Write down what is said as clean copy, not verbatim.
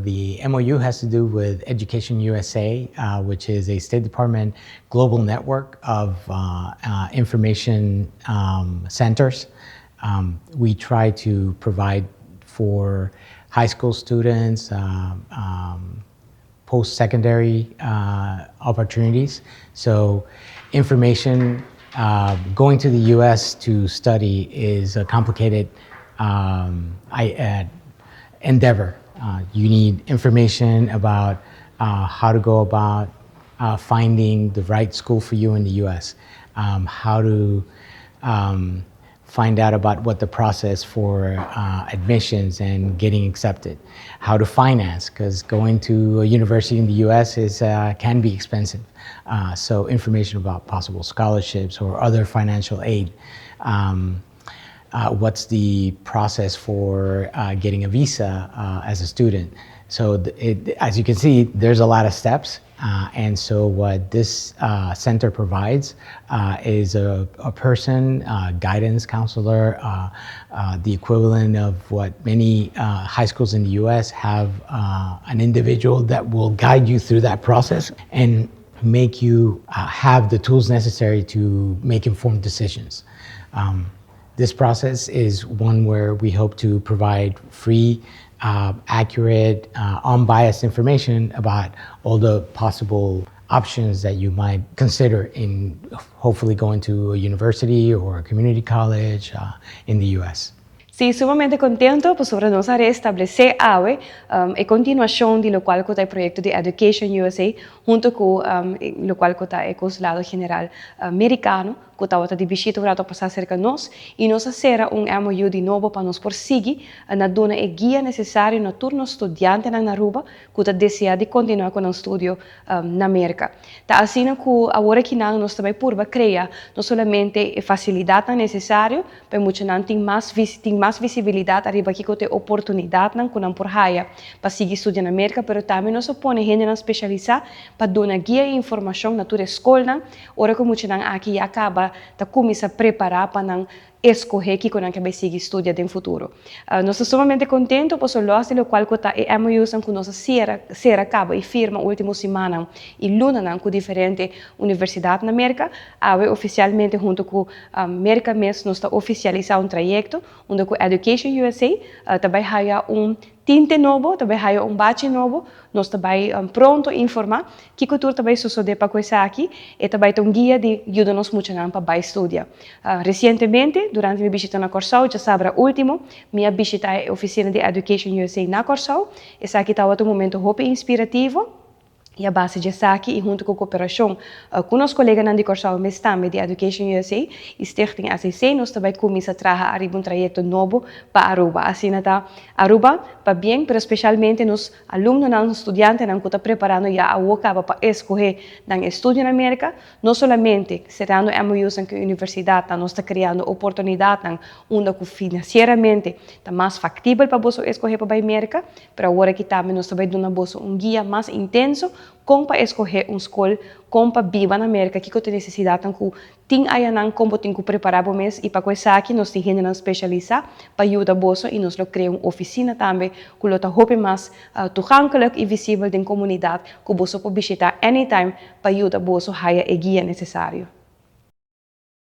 The MOU has to do with Education USA, which is a State Department global network of information centers. We try to provide for high school students, post-secondary opportunities. So information, going to the U.S. to study is a complicated endeavor. You need information about how to go about finding the right school for you in the U.S., how to find out about what the process for admissions and getting accepted, how to finance, because going to a university in the U.S. Can be expensive. So information about possible scholarships or other financial aid. What's the process for getting a visa as a student? So as you can see, there's a lot of steps. And so what this center provides is a person, guidance counselor, the equivalent of what many high schools in the US have, an individual that will guide you through that process and make you have the tools necessary to make informed decisions. This process is one where we hope to provide free, accurate, unbiased information about all the possible options that you might consider in hopefully going to a university or a community college in the US. Si, sumamente contento pasobra nos a establece awe e continuacion di loke ta e proyecto di Education USA hunto cu loke ta e Consulado General Americano, cu tabata di bishita un rato pasa cerca nos y nos a sera un MOU di nobo pa nos por sigui na duna e guia necesario na tur nos studiantenan na Aruba cu ta desea di continua cu e estudio na America. Ta asina cu awor aki nos tambe por crea no solamente e facilidad necesario pa muchanan tin mas visibilidad ariba kico ta e oportunidad cu nan por haya pa sigui studia na America, pero tambe nos a pone hende specialisa pa duna guia y informacion na tur scol, ora cu muchanan aki a caba ta cuminsa prepara pa nan escoge kico nan kier sigui studia den futuro. Nos ta sumamente contento pasobra loke ta e MOU cu nos a sera caba y firma ultimo siman y luna cu diferente universidad na America, awe oficialmente hunto cu America mes nos ta oficialisa un trayecto unda cu Education USA tambe haya un tinte nobo, tambe haya un bate nobo, nos tambe pronto informa kico tur tambe sucede pa cos aki y tambe un guia di yuda nos mucho pa bay studia. Recientemente, durante mi bishita na Corsou, diasabra ultimo, mi a bishita e oficina di Education USA na Corsou. Esaki tabata un momento hopi inspirativo. Y a base di esaki y hunto cu cooperacion cu nos coleganan di Corsou mes tambe di Education USA y Stichting ACC, nos tambe a cuminsa traha un trayecto nobo pa Aruba. Asina ta, Aruba, pabien, pero especialmente nos alumnonan, studiantenan cu ta preparando ya caba pa escoge nan estudio na America, no solamente cerrando MOUs cu universidad, nos ta creando oportunidad unda cu financieramente ta mas factibel pa bo escoge pa America, pero awor aki tambe nos tambe ta duna un guia mas intenso con pa escoge un scol, con pa biba na America, kico ta e necesidad cu tin ayanan, con tin cu prepara bo mes y pa esaki nos tin hende specialisa pa yuda bo y nos lo crea un oficina tambe cu lo ta hopi mas toegankelijk y visibel den comunidad cu bo por bishita anytime pa yuda bo haya e guia necesario.